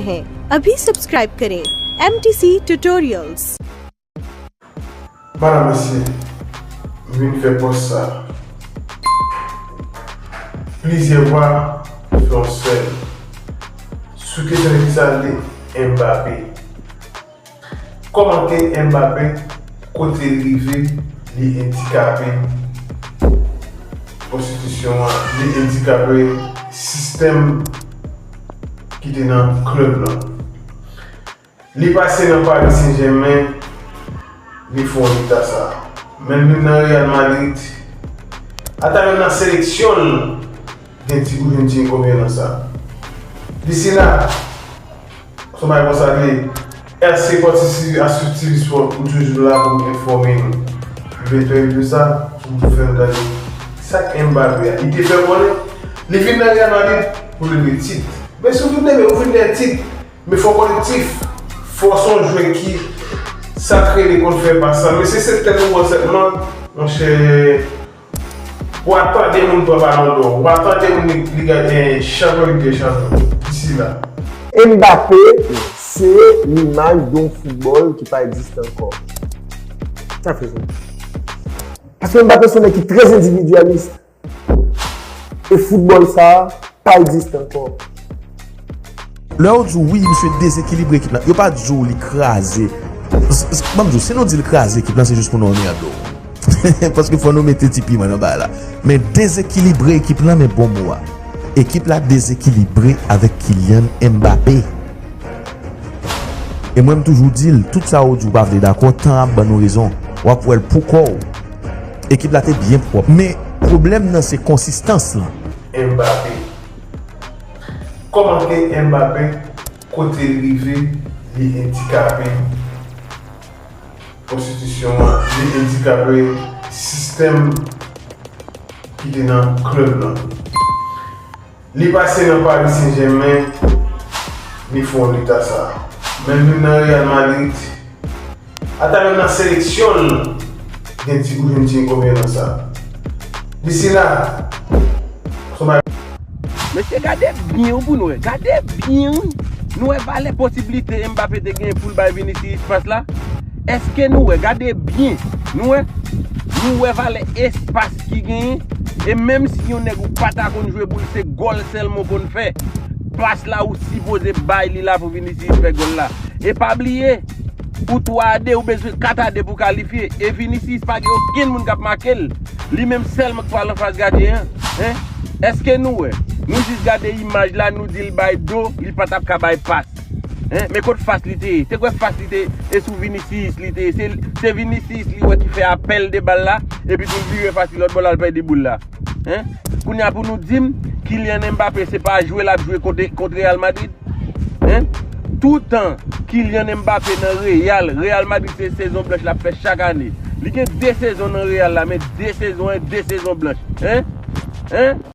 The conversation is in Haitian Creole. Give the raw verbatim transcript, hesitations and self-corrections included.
हैं, अभी सब्सक्राइब करें MTC tutorials. Madanm, mesye, m vin fè pòs sa. Plizyè vwa fè yon sèl sou kesyon de kisa l ye, Mbappé. Kòman ke Mbappé, kote l rive, li andikape konstitisyon an, li andikape sistèm ki te nan klèb lan. Li pase nan Paris Saint-Germain, li fè yon leta sa. Menm li nan Real Madrid, ata menm nan seleksyon l, gen ti, ou jwenn ti enkonveyans sa. Disi la, se yon bagay konsa li ye. Èske pati si a swiv T V Sport, m toujou la pou m enfòme nou. Ventè de sa, pou m fè nou gade sa k Mbappé a. Li te fè konnen, li vin nan Real Madrid pou leve tit. Men si w vin leve, ou vin leve tit. Men fò w kolektif. Fò w se yon jwè ki sakre li konn fè pas sa. Men si se tèt ou wè sèlman, monchè, w a tande moun pran Ballon d'Or, w a tande moun li, li gade chanpyon lig dè chanpyon. Disi la. Mbappé se limaj de yon foutbòl ki pa egziste ankò. Sa fè sa. Paske Mbappé se yon nèg ki trè endividyalis. E foutbòl sa a pa egziste ankò. Lè yo di w wi, misye dezekilibre ekip la, yo pa di w li kraze. S- s- Ban m di w, si nou di l kraze ekip la, se jis pou nou anmède w. Paske fò nou mete ti piman nan bagay la. Men dezekilibre ekip la, men bon mo a. Ekip la dezekilibre avèk Kylian Mbappé. E mwen m toujou di l, tout sa ou di ou pa vle dakò, tan ap ban nou rezon. W ap wè l pou kò w. Ekip la te byen pwòp. Men pwoblèm nan se konsistans lan. Mbappé. Kòman ke Mbappé, kote l rive, li andikape konstitisyon an, li andikape sistèm ki te nan klèb lan. Li pase nan Paris Saint-Germain, li fè yon leta sa. Menm li nan Real Madrid, ata menm nan seleksyon l, gen ti, ou jwenn ti enkonveyans sa. Disi la, se yon bagay. Mesye, gade byen wi pou nou wè. Gade byen wi. Nou wè valè posiblite Mbappé te genyen pou l bay Vinicius pas la? Èske nou wè? Gade byen. Nou wè? Nou wè valè espas ki genyen? E menm si yon nèg ou pa ta konn jwe pou l, se gòl sèlman w konn fè. Pas la ou sipoze bay li la pou Vinicius fè gòl la. E pa bliye, ou twa a de, ou bezwen kat a de pou kalifye. E Vinicius pa gen okenn moun k ap make l. Li menm sèlman k pral anfas gadyen an. Hein? Èske nou wè? Nou jis gade imaj la, nou di l bay do, li pa t ap ka bay pas. Hein? Men kot fas li te ye? Te kwè fas li te ye, e sou Vinicius li te ye. Se, se Vinicius li wè ki fè apèl de bal la, epi tou l vire fas li lòt bò l al pèdi boul la. Hein? Kounye a pou nou di m, Kylian Mbappé se pa jwe l ap jwe kont, kont Real Madrid? Hein? Toutan Kylian Mbappé nan Real, Real Madrid se sezon blanch l ap fè chak ane. Li gen de sezon nan Real la, men de sezon, de sezon blanch. Hein? Hein?